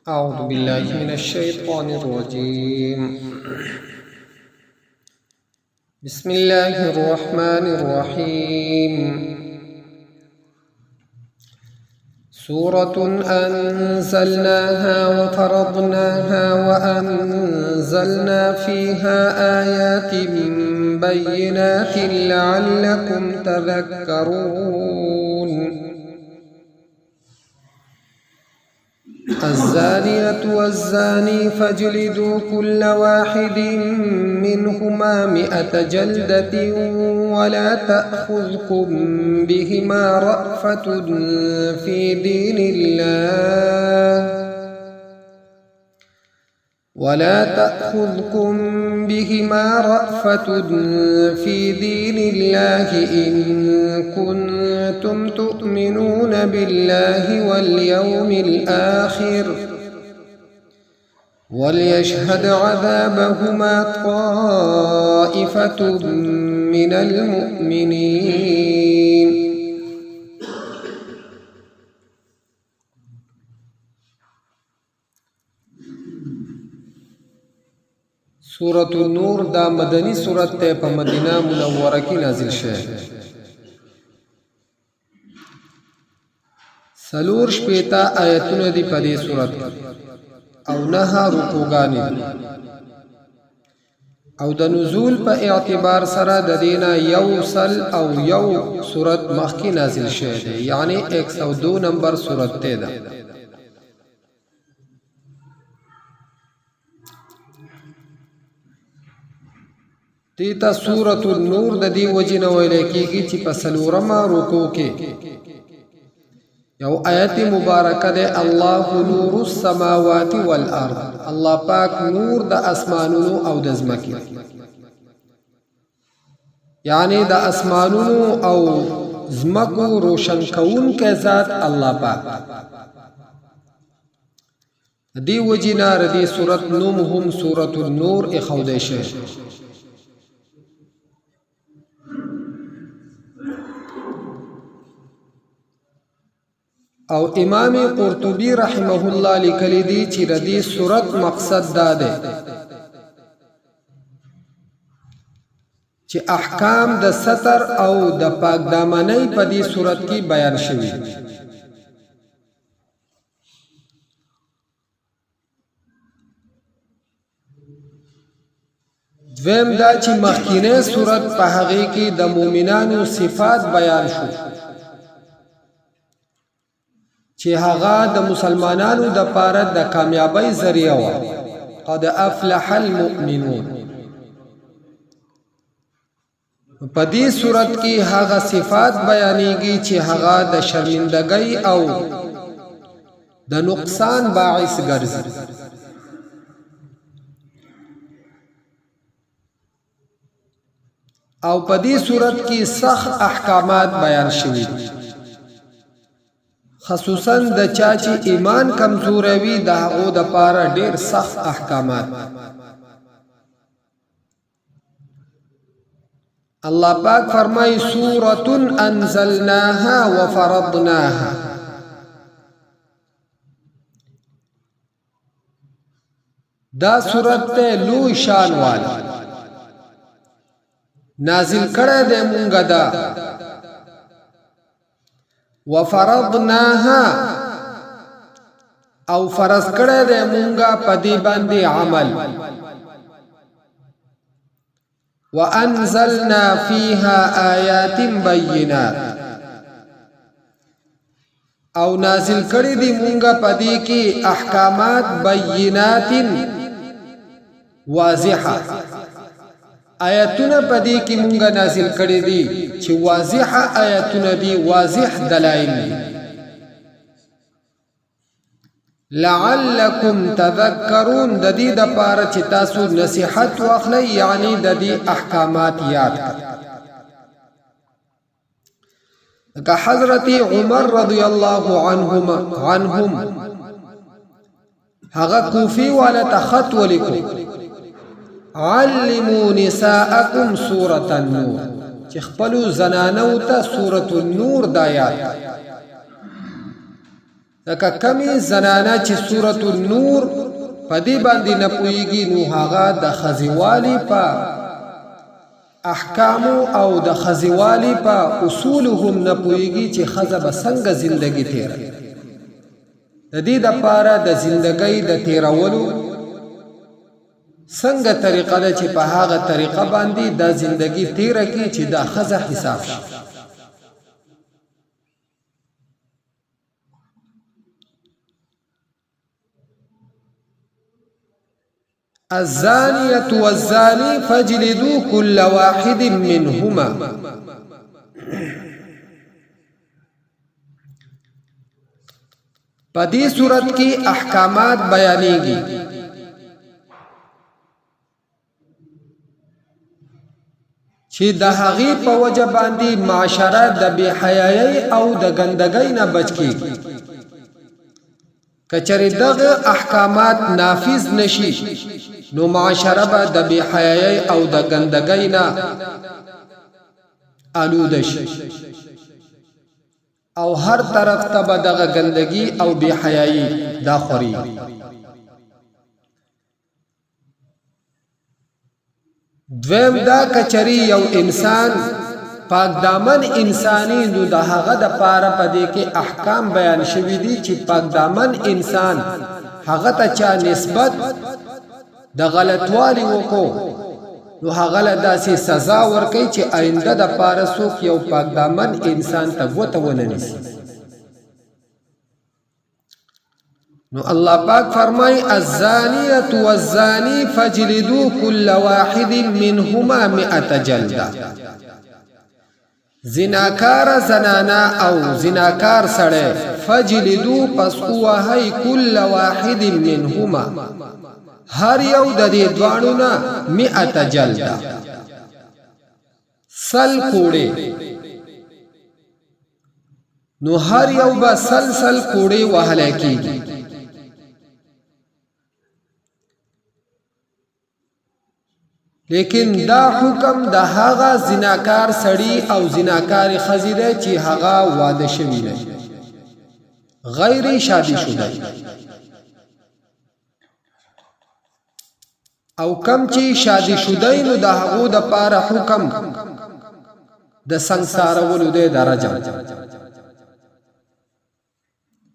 أعوذ بالله من الشيطان الرجيم. بسم الله الرحمن الرحيم. سورة أنزلناها وفرضناها وأنزلنا فيها آيات بينات لعلكم تذكرون. الزانية والزاني فاجلدوا كل واحد منهما 100 جلدة ولا تأخذكم بهما رأفة في دين الله ولا تأخذكم بهما رأفة في دين الله إن كنتم تؤمنون بالله واليوم الآخر وليشهد عذابهما طائفة من المؤمنين. سورة النور دا مدني سورت ته په مدینه منوره کې نازل شوه. 64 آیتونه دي په دې سورت او 9 رکوګانې دي، او د نزول په اعتبار سره د دینه 101 سورت مخکې نازل شوی دی، یعنی 102 نمبر سورت ته ده. دیتا سورة النور د دې وجې نه ویلی کېږي چې په څلورمه رکو کې یو آیت مبارکه ده، الله نور السماوات والارض، الله پاک نور د اسمانونو او د ځمکې، یعنی د اسمانونو او ځمکو روشن کوونکی ذات الله پاک. دی وجې نه د دې سورت نوم هم سورة النور ایښودی شوی. او امام قرطبي رحمه الله لیکلی دی چې د دې سورت مقصد دا دی چې احکام د ستر او د پاک دامنۍ په دې سورت کې بیان شوي دي. دویم دا چې مخکینی صورت په هغې کې د مؤمنانو صفات بیان شو چې هغه د مسلمانانو د پاره د کامیابۍ ذریعہ وه، قد افلح المؤمنون. په دې صورت کې هغه صفات بیانېږي چې هغه د شرمندګۍ او د نقصان باعث ګرځي. او په دې صورت کې سخت احکامات بیان شوي دي، خصوصا د چا چې ایمان کمزوری وي د هغو دپاره ډېر سخت احکامات. الله پاک فرمای سورة انزلناها وفرضناها. دا سورت ته لوی شان والا نازل کړی دی مونږ دا، وفرضناها او فرض کړی دی مونږه په دې باندې عمل، وانزلنا فيها آیات بینات او نازل کړی دی مونږه په دې کې احکامات بینات واضحه، آیتونه په دې کې مونږه نازل کړی دي چې واضحه آیتونه دي، واضح دلایل دي. لعلکم تذکرون، د دې د پاره چې تاسو نصیحت واخلئ، یعنی د دې احکامات یاد کړئ. که حضرت عمر رضی الله عنهم هغه کوفی والا ته خط ولیکو، علموا نساءکم سورة النور، چې خپلو زنانو ته سورة النور دا یاد کړئ. ځکه کمی زنانه چې سورة النور په دې باندې نه پوهېږي، نو هغه د ښځېوالي په احکامو او د ښځېوالي په اصولو هم نه پوهېږي چې ښځه به څنګه زندګي تېروي. د دې دپاره د زندګۍ د تېرولو څنګه طریقه ده چې په هغه طریقه باندې دا زندګي تیره کړي چې دا ښځه حساب شي. الزانية والزاني فاجلدوا كل واحد منهما. په دې صورت کې احکامات بیانېږي. چې د هغې په وجه باندې معاشره د بې حیایۍ او د ګندګۍ نه بچ کیږي. که چېرې دغه احکامات نافذ نشي، نو معاشره به د بې حیایۍ او د ګندګۍ نه آلوده شي او هر طرف ته به دغه ګندګي او بې حیایي دا خوري. دویم دا کچری یو انسان پاک دامن انساني، نو د هغه د پاره په دې کې احکام بیان شوي دي چې پاک دامن انسان هغه ته چا نسبت د غلطوالي وکړو، نو هغه له داسې سزا ورکوي چې آینده د پاره څوک یو پاک دامن انسان ته ګوته ونه نیسي. نو الله پاک فرمای: الزانیه والزانی فجلدوا كل واحد منهما 100 جلده. زناکار زنانا او زناکار سړی، فجلدو پس اوهی، کل واحد منهما هر یو د دې دواړو نه، 100 جلده 100 کوړې. نو هر یو به 100 100 کوړې وهلی کیږي. لیکن دا حکم د هغه زناکار سړي او زناکار ښځې دی چې هغه واده شوي نه، غیر شادي شده. او کم چې شادي شده، نو د هغو د پاره حکم د سنګسارولو دی، د رجم،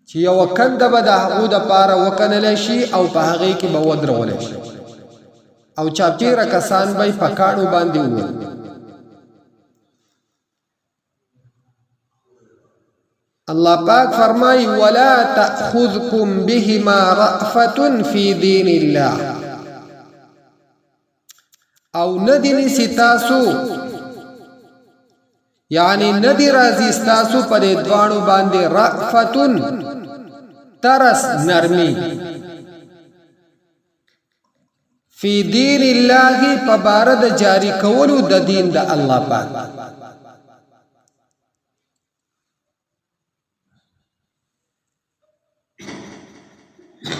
چې یو کنده به د هغو د پاره وکنل شي او په هغې کې به ودرول شي او چاپیره کسان به په کاڼو باندې ووهي. الله پاک فرمای: ولا تأخذكم بهما رأفة في دين الله. او ندی نسی تاسو، یعنی ندی راضی ستاسو پر دوانو باندې رأفتن ترس، نرمی، فی دین الله په بار د جاری کولو د دین د الله پاک.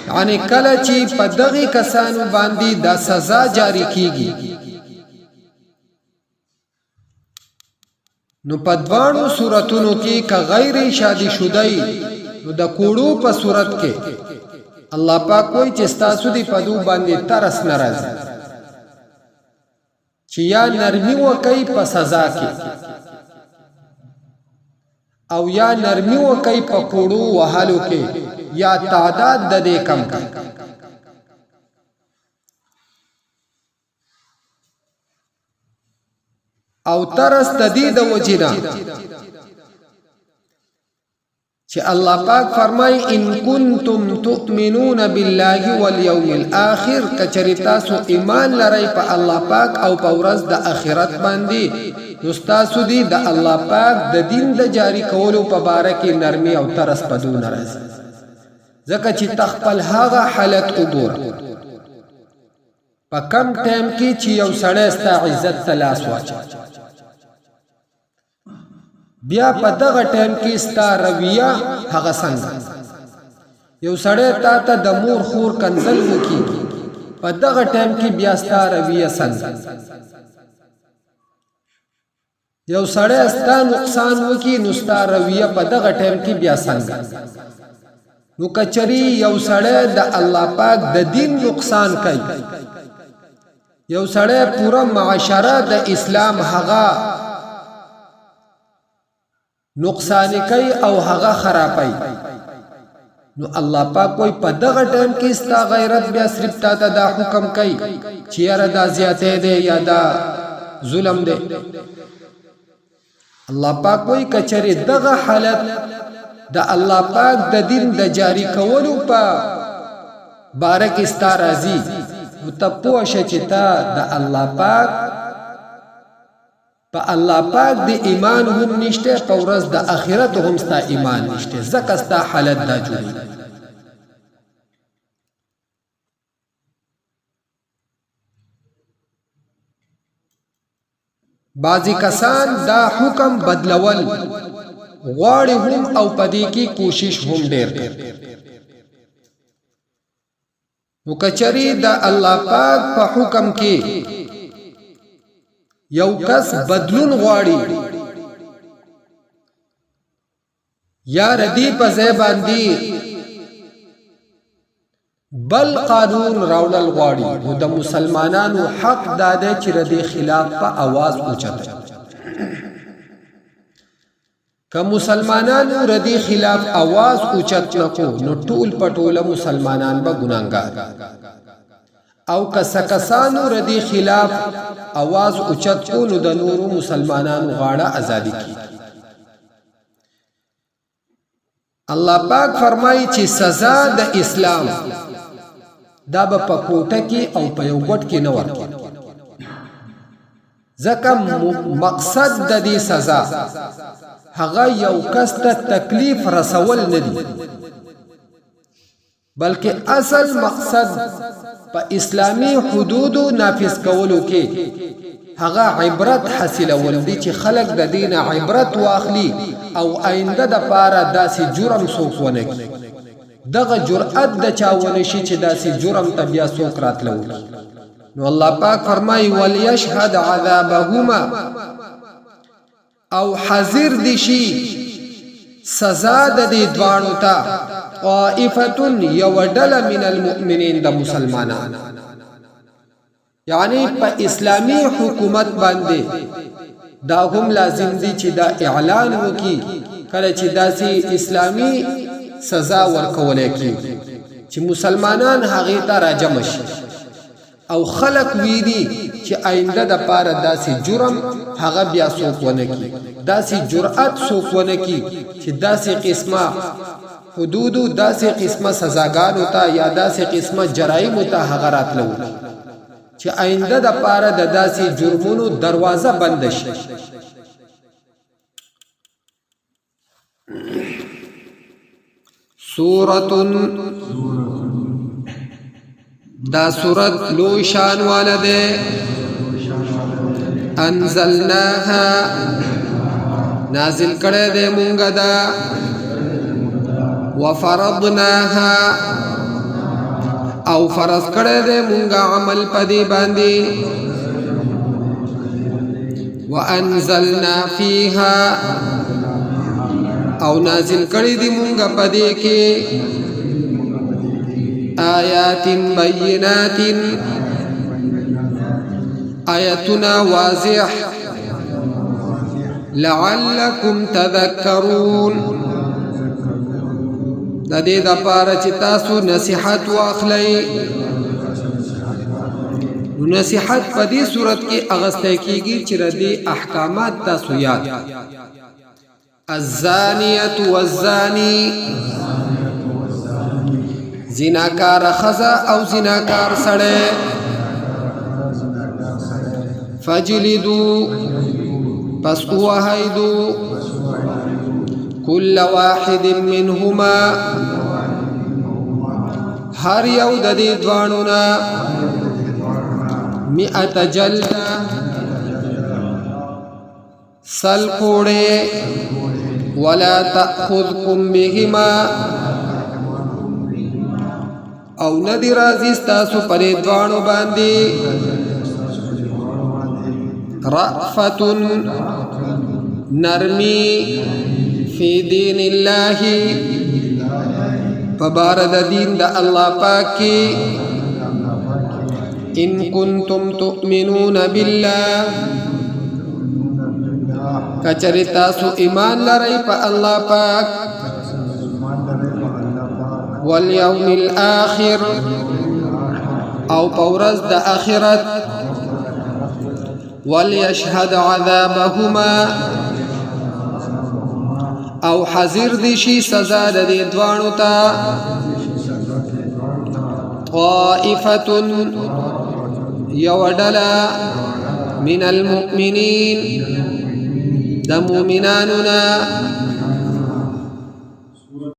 یعنی کله چې په دغه کسانو باندې دا سزا جاری کیږي، نو په دواړو صورتونو کې که غیر شادي شوده، نو د کوړو په صورت کې الله پاک وایي چې ستاسو دی په دو باندې ترس نه راځي چې یا نرمي وکئ په سزا کې او یا نرمي وکئ په کوړو وهلو کې یا تعداد د دې کم کړئ. او ترس د دې د وجې نه چې الله پاک فرمای: ان کنتم تؤمنون بالله والیوم الاخر، کچری تاسو ایمان لرئ په الله پاک او په ورځ د اخرت باندې، نو تاسو دی د الله پاک د دین د جاری کولو په باره کې نرمي او ترس پدو ناراضي. ځکه چې تخپل هغه حالت وګوره په کم ټایم کې چې یو سړی ستا عزت ته لاس واچوي، بیا په دغه ټایم کې ستا رویه هغه څنګه؟ یو سړی تا ته د مور خور کنزل وکي، په دغه ټایم کې بیا ستا رویه څنګه؟ یو سړی ستا نقصان وکي، نو ستا رویه په دغه ټایم کې بیا څنګه؟ نو کچری یو سړی د الله پاک د دین نقصان کوي، یو سړی پوره معاشره د اسلام هغه نقصان کوي او هغه خرابوي، نو الله پاک وای په دغه ټایم کې ستا غیرت بیا صرف تا ته دا حکم کوي چې یاره دا زیاتی دی یا دا ظلم دی. الله پاک وای کچری دغه حالت د الله پاک د دین د جاری کولو په باره کې ستا راځي، نو ته پوه شه چې تا د الله پاک په الله پاک د ایمان هم نشته، په ورځ د آخرت هم ستا ایمان نشته، ځکه ستا حالت دا جوړیږي. بعضی کسان دا حکم بدلول غواړي هم او پدې کې کوشش هم ډیر کوي. نو کچری د الله پاک په حکم کې یو کس بدلون غواړي یا ردی په ځای باندې بل قانون راوړل غواړي، نو د مسلمانانو حق دا دی چې ردی خلاف په اواز اوچت. که مسلمانانو ردی خلاف اواز اوچت نکو نو ټول په ټوله مسلمانان به ګناهګار، او که کسانو ردی خلاف اواز اوچت کو نو د نورو مسلمانانو غاړه ازادي کی. الله پاک فرمایي چې سزا د اسلام دا به په کوټه کې او په یو ګټ کې نه ورکړي، ځکه مقصد د دې سزا هغه یو کس ته تکلیف رسول نه دی، بلکې اصل مقصد په اسلامي حدودو نافذ کولو کې هغه عبرت حاصلول دي چې خلک د دین عبرت واخلي او آینده د پاره داسې جرم څوک ونه کړي، دغه جرأت د چا ونه شي چې داسې جرم ته بیا څوک راتله وکړي. نو الله پاک فرمایي وليشهد عذابهما، او حاضر دي شي سزا د دې دواړو ته طائفه یو ډله من المؤمنین د مسلمانانو، یعنی په اسلامی حکومت باندې دا هم لازم دي چې دا اعلان وکي کله چې داسې اسلامی سزا ورکول کیږي چې مسلمانان هغه ته راجم شي او خلق ویني چې آینده د پاره داسې جرم هغه بیا څوک ونه کی، داسې جرأت څوک ونه کی چې داسې قسمه حدودو، داسې قسمه سزاګانو ته یا داسې قسمه جرایمو ته هغه راتلو چې آینده د پاره د داسې جرمونو دروازه بند شي. سورة، دا سورت لوی شان والا ده، انزلناها نازل کړه دې مونږه دا، وفرضناها او فرض کړه دې مونږه عمل پدی باندې، وانزلنا فيها او نازل کړی دی مونږه پدې کې آیات بینات، آیتنا واضح، لعلکم تذکرون، د دې د پاره چې تاسو نصيحت واخلئ. نو نصیحت په دې صورت کې اغسته کیږي چې ردی احکامات تاسو یاد. الزانیه والزانی، زناکار خزا او زناکار سړی، فجلدو پس وهیدو کل واحد منهما هر یو د دې دواړو نه مئة جلده سل کوړې، ولا تأخذكم بهما او ندی راځي ستاسو پرې دواړو باندې رأفة نرمی فی دین الله په بار د دین د الله پاک کې، ان کنتم تؤمنون بالله، کچری تاسو ایمان لرئ په الله پاک، والیوم الاخر، او په ورځ د اخرت. وليشهد عذابهما، او حاضر دي شي سزا د دې دواړو ته، طائفه، یو ډله، من المؤمنین، د مؤمنانو نه.